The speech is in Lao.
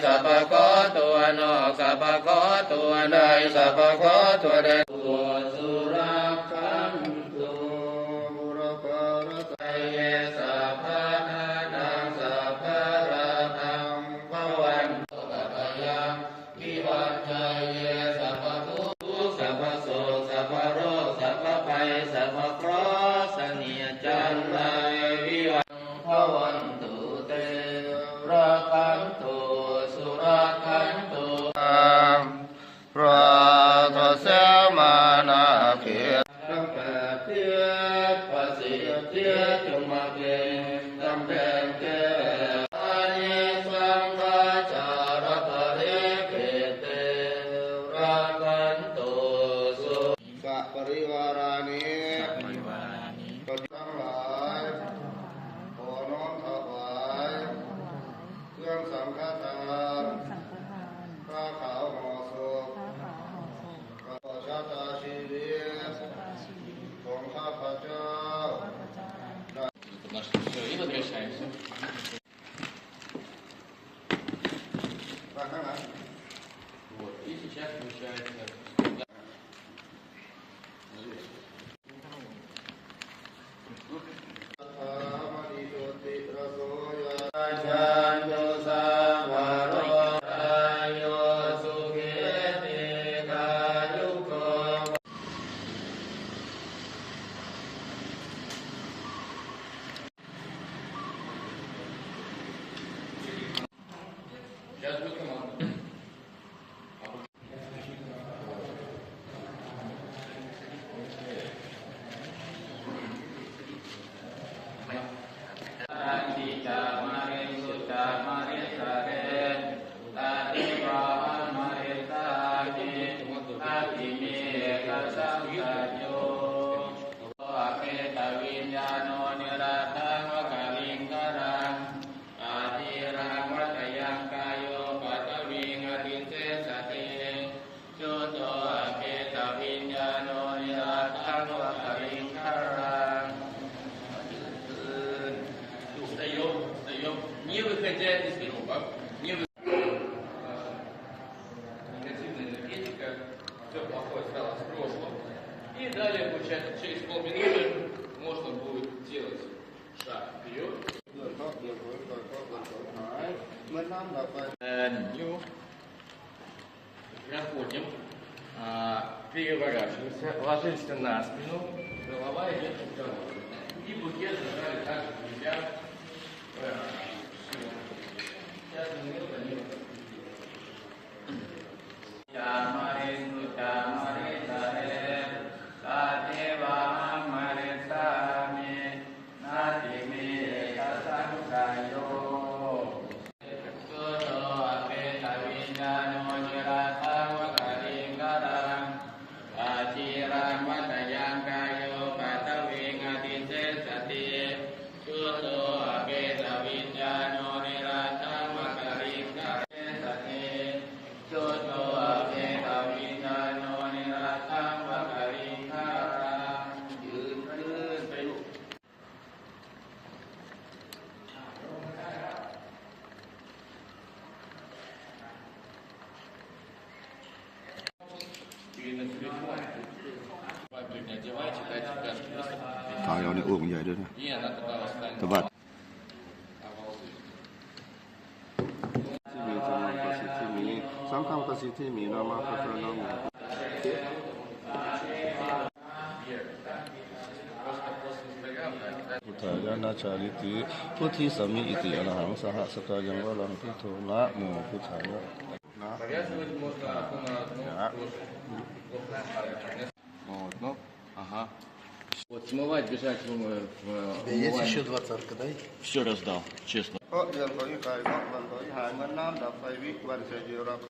ສັບພະເຄາະຕົວນອກ ສັບພະເຄາະຕົວໃນ ສັບພະເຄາະຕົວໃນ ສຸລະຄັນຕຸ ບຸຣະພາລະໄຊເຍ ສັບພະທານັງ ສັບພະລາພັງ ພະວັນ ກະຕະຍັງ ວິວັດໄທເຍ ສັບພະທຸກ ສັບພະໂສກ ສັບພະໂລກ ສັບພະໄພ ສັບພະເຄາະ ສະເໜຍຈັນໄລ ວິວັດ ພະວັນຕຸເຕ ລະຄັນຕຸ ສຸລະຄັນຕຸ ພະທະເສມານາເຂດ ທັງແປດທິດ ພະສິດທິຈົງມາເປັນກຳແພງແກ້ ອານິສັງຂາຈາລະປະລິເຂດເຕ ລະຄັນຕຸ ສຸ ສະປະລິວາລານິ ສະປະລິວາລານິ ທັງຫຼາຍ ຂໍນ້ອມຖວາຍ ເຄື່ອງສັງຄະທານ ເຄື່ອງສັງຄະທານ ຜ້າຂາວຫໍ່ສົບ ຜ້າຂາວຫໍ່ສົບ ຕໍ່ຊະຕາຊີວິດ ຂອງຂ້າພະເຈົ້າ Вот, и сейчас включается. Встаём, встаём. Не выходя из группы. Не вы- Негативная энергетика, всё плохое осталось в прошлом. И далее, получается, через полминуты можно будет делать шаг вперёд. Проходим, а, переворачиваемся, ложимся на спину, голова идёт к потолку. И букет зажали также в ребят. Сейчас мы его. Одевайте, дайте каждый. ຕາຍແລ້ວນີ້ ໂອ້ ມັນໃຫຍ່ເດີ້ນະ тະບາດ. ທິມິ ທຳມັງ ປະສິດທິມິ ສັງຄັງ ປະສິດທິມິ ນາມະ ພຸດທານາມະ ພຸດທາຍະ ນະຈາມິຕິ ພຸດທິສາມິ ອິຕິ ອະລະຫັງ ສະຫະສະກາຍັງ ວະລັງ ພຸດໂທ ນະໂມ ພຸດທາຍະ ນະໂມ ພຸດທາຍະ. Вот, ну, ага. Вот, смывать, бежать, э, в, э, умывальник. Есть ещё двадцатка, дай. Всё раздал, честно. ເພາະເລື່ອງຂອງນິກາຍເນາະ ມັນບໍລິຫານເໝືອນນ້ຳດັບໄຟ ວິວັນໄຊເດລັບ.